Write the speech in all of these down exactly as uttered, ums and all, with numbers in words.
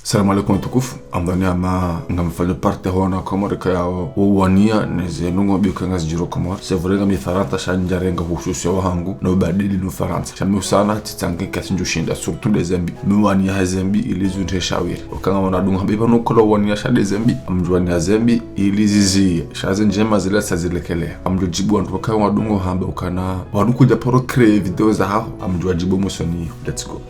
Salamu alaikum watukufu. Amdhwani hama ngamfanyo partie ho wana Komori kayao wo uwania neze ndrongoo mbi kangazidjiri Komori. C'est vrai ngami Farantsa sha ndjarenga uhususiya wahangu no ubadili no Farantsa. Sha mi usana tsitsange kayitsi ndjoshinda, surtout ndeze mbi. Mi uwania ha ze mbi ili zundre shawiri. Ukaya ngamwona ndrongoo mbi pvanu kula uwania sha ndeze mbi. Ngamdjo wania ze mbi ili ziziye. Sha ze ndjema zile sa zilekelea. Ngamdjo djibu wandru wakaya wana ndrongoo hamba ukana wandru kudja paro créer video zahawo. Ngamdjo wadjibu mwesoni. Let's go.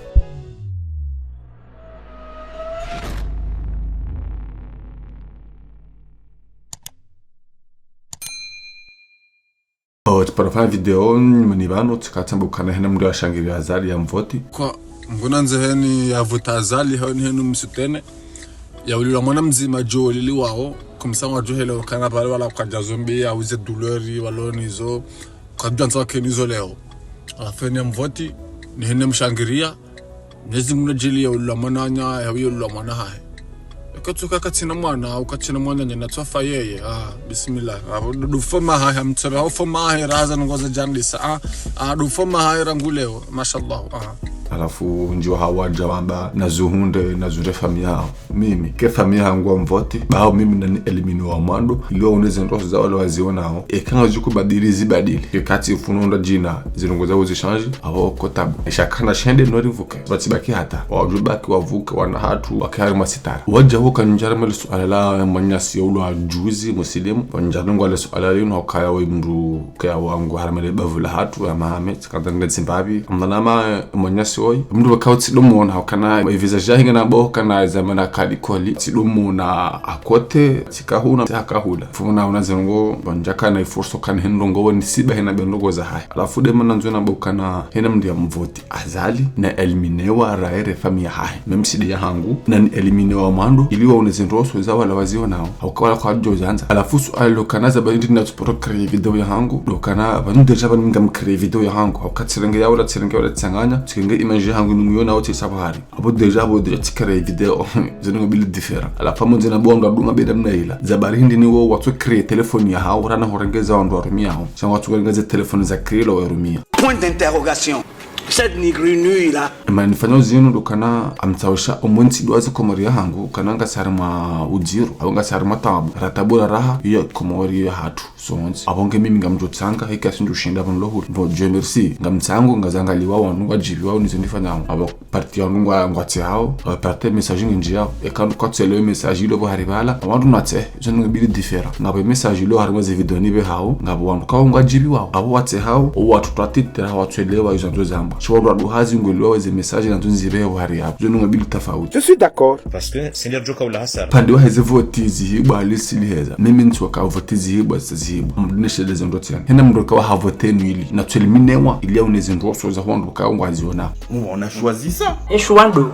Oh, tsiparo fanya video nyumeni pvanu, tsika tsamba ukana hena mndru yashangiriya Azali yamvoti. Kwa, nguna nze heni yavota Azali, heni henu msutene. Yaulilwa mwana mdzima djo uliliwawo, kumsa wadjo hele ukana pvale wala kwadja zo mbi, yauze douleur, walo nizo, kwadja ntsa wakenizo leo. Halafu heni yamvoti, ni heni mshangiriya, Mnyezi Mungu nadjaliye yaulilwa mwananya, yaulilwa mwana hahe. Eka tsuka katsina mwana, au katsina mwananya, natsofa yeye. Ah, bismillah. Ah, ndo, ndo foma hahe, mtsebe, au foma hahe, raza nongoza djandisa. Ah, ah, ndo foma hahe rangu leo. Mashallah. Ah. Halafu ndjo hawadja wamba, nazihundre, nazihundre famiyi yahawo. Mimi, ke famiyi yahangu wamvoti, baho mimi nani éliminer wa mwando, ili waone ze ndrongoo za wale wazionawo. Eka ngazidjo kubadili zibadili. Ke katsi ufuno unda djina, ze ndrongoo zawo zishanji, awo ko tabu. Sha kana shende no rivuke. Pvatsi baki hata. Wadjo baki wavuke, wana hatru, wake harimwa sitara. Wadja huka ndjara mali suala la mwananyasi yaulwa juzi, musilimu. Wandjara ngwale suala linu, hukaya we mndru, kaya wangu harimwa le bavu la hatru, ya Mohamed, tsika ndange tsimbapvi. Amdhwani hama mwananyasi woyi. Mndru wakao tsidomona, ukana, e visage yahe ngena boho, kana zamana kali koli. Tsidomona akote, tsikahuna, tsihakahula. Fumuna una ze ndrongoo, wandjaka na ifursa ukana heni ndrongoo, nisiba hena be ndrongoo zahahe. Halafu nde mana ndzo namba ukana hena mndru yamvoti Azali, na éliminewa raere famiyi yahahe. Même si nde yahangu, nani éliminer wa mwando, ili waone ze ndrongoo za wala wazionawo. Hauka wala kwadjo zandza. Halafu suala lo ukana za pvanu ndina tsiparo créer video yahangu. Ndo ukana pvanu déjà pvanu ngam créer video yahangu. Hauka tsirenge yawo la tsirenge yawo la tsanganya. Tsirenge image yahangu ni muyona wote sabu hari. Apvo déjà, apvo déjà tsi créer video. Ze ndrongoo mbili différent. Halafu pvamwedja na bo wandru wadunga be namna ila. Za bari hindri ni wo watso créer téléphone yahawo, rana hurenge za wandru warumiyawo. Sha ngwatso kurenga ze téléphone za créer lo warumiya. Point d'interrogation. Cette nigrinure là. Mana nifanyao zinu ndo ukana ngamtsaho sha omwentsi dua ze Komori yahangu, ukana ngasi harimwa udziro, au ngasi harimwa tabu. Ra tabu ra raha, iyo Komori yahatru. Sontsi. Apvo nge mimi ngamdjo tsanga, hika tsi ndjoshinda pvanu lo hule. Bon, Dieu merci. Ngamtsango, ngazangaliwa wanu, wadjiliwa, wanu ze ndifanyao. Apvo partie yanu ngwa, ngwatsehao, apvo partie message ngendjiyao. Eka ndo kwatselewa message ilo pvo hari pvala. Wandru natse, zo ndrongoo mbili différent. Ngapvo message ilo harimwa ze video nipvehao, ngapvo wandru kao ngwadjiliwao. Apvo watsehao, o watru twatitira watselewa izo ndzo zambwa. Sha wandru wadu hazi ngwelewa ze message na ndzo nzipvehe hari yapvo. Zo ndrongoo mbili tafauti. Je suis d'accord. Parce que seigneur Joka ula hasara. Pvandze wa heze voti zihibwa halisi liheza. Mimi ntsi waka voti zihibwa, zihibwa. Mduneshele ze ndrongoo tsena. Hena mndru kawa havote nu ili. Natso éliminewa ili yaone ze ndrongoo za wandru kawa ngwazionawo. Nous, on a choisi ça. Eshuwa ndo.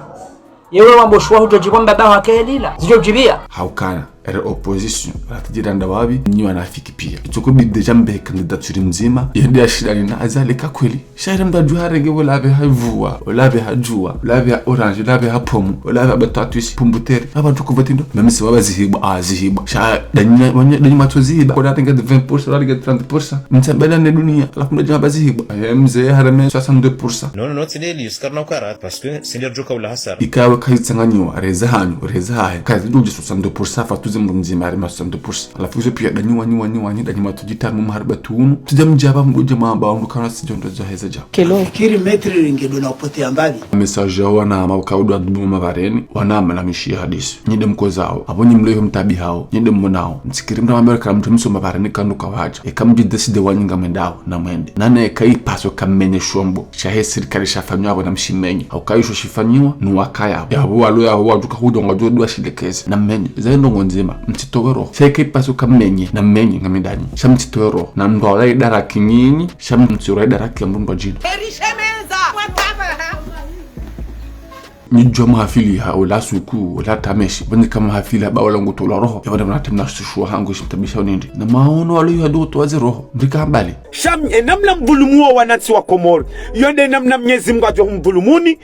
Yewe wambo shuwa hudjo djibwa mbaba wake elila. Zidjo djibiya. Haukana. Ere opposition. Ratidjiranda wapvi. Nyi wanafiki piya. Itso ko bi déjà mbe candidature mdzima. Yende yashindane na Azali ka kweli. Sha ere mndru adjuwa harenge, wola apve ha vua, wola apve ha djuwa, wola apve ha orange, wola apve ha pomme, wola apve ha batatousse, pomme de terre. Apvo ntsu kuvote ndo. Même si wamba zihibwa, ah, zihibwa. Sha, danyi, wanya, danyi matso zihiba. Kola atenge vingt pour cent, kola atenge trente pour cent. Mtsambela ne duniya, halafu mndru adjamba zihibwa. Aye mze hareme soixante-deux pour cent. Non, non, non, tsi ndeli, usikari na ukara, parce que seigneur Joka ula hasara. Ikawe kazitsanganyiwa, reza hanyu, reza hahe. Kazidjo dje soixante-deux pour cent, fatuze mndru mdzima hareme soixante-deux pour cent. Halafu izo piya danyi wanyi, wanyi, wanyi, danyi matso djitanu mhariba tunu. Tsidja mdjaba mndru dje mamba wandru kana sidjo ndo dja heza dja. Kelo. Fikiri maître ringe ndo na upote ya mbapvi. Message ya wana hama uka udwa dubu mapvareni, wana hama na mishi hadisi. Nyi nde mkozao, apvo nyi mlo iho mtabihao, nyi nde mmonao. Mtsikiri mndru wa Amerika mndru mso mapvareni kandru kawadja. Eka mdji décider wanyi ngamwendao, na mwende. Nane eka ipaso kamenye shombo. Sha he sirikali shafanywa apvo na mshimenye. Hauka isho shifanyiwa, nu wakaya. Yapvo walo yapvo wadjuka hudjo ngwadjo dua shilekeze. Na menye. Ze ndrongoo ndzima. Mtsitowe roho. Sha eka ipaso kamenye, na menye ngamidanyi. Sha mtsitowe roho. Na mndru wala idara kinyinyi, sha mtsirwa idara kiya mndru mba djina. Erishemeza, watama. Nyi djuwa mhafili ha, ola suku, ola tameshi. Pvani ka mhafili haba wala ngutolwa roho. Yapvo na mna temna shishuwa hangu shimtabisha unindi. Na maono walo yuhadu utowa ze roho. Mrika habali. Sha mi, e namna mvulumuwo wanantsi wa Komori. Yo nde namna Mnyezi Mungu adjo humvulumuni.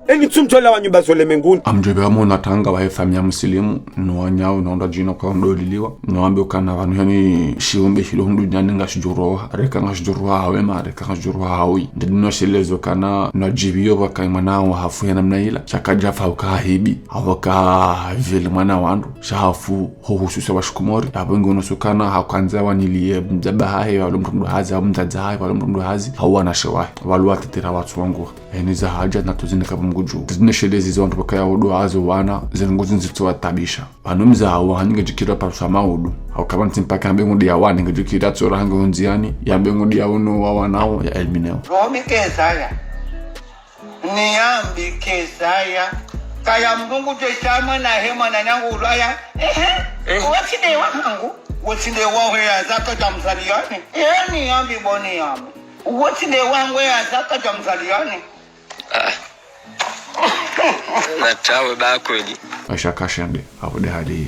Eni tsu mdjola wa nyumba zo lemenguni. Amdjo be wa mona tanga wa he famiyi ya musilimu, no wanyawo, no ndo djina kwa ndo liliwa. No wambe ukana pvanu heni shiumbe shilo hundru duniani ngashidjo roha, reka ngashidjo roha ha wema, reka ngashidjo roha ha uwi. Ndedi no shelezo kana no djibiyo pvaka mwana wa hafu ya namna ila. Sha kadjafa uka hibi, hau ka vile mwana wandru. Sha hafu ho hususa wa shikomori. Yapvo nge unosukana, hakandza waniliye mdzaba hahe, walo mdru mdru hazi, hau mdzadze hahe, walo mdru mdru hazi, hau wanashe wahe. Walo watetera watsu wangu. Eni za hadja na tuzine kapvo mgudju. Tuzine shelezi za wandru pvaka ya udu hazo wana, zinu nguzi nzitso watabisha. Pvanu mdzadze wa hanyi ngedjikira parusha maudu. Hau kapva ntsi mpaka yambe ngudi ya wani, ngedjikira tsora hange undziani, yambe ngudi ya unu wa wanao ya elmineo. Romi kezaya. Niyambi kezaya. Kaya mdru ngudjo sha mwana he mwananyangu ulwaya. Ehe. Eh. Uwe tsi nde wa hangu. Uwe tsi nde wa he ya zaka dja mzaliyani. Eh, niyambi bo niyambi. Uwe tsi nde wangu ya zaka dja mzaliyani. Ah. Na tawe ba kweli. Asha kashende, apvo de hali.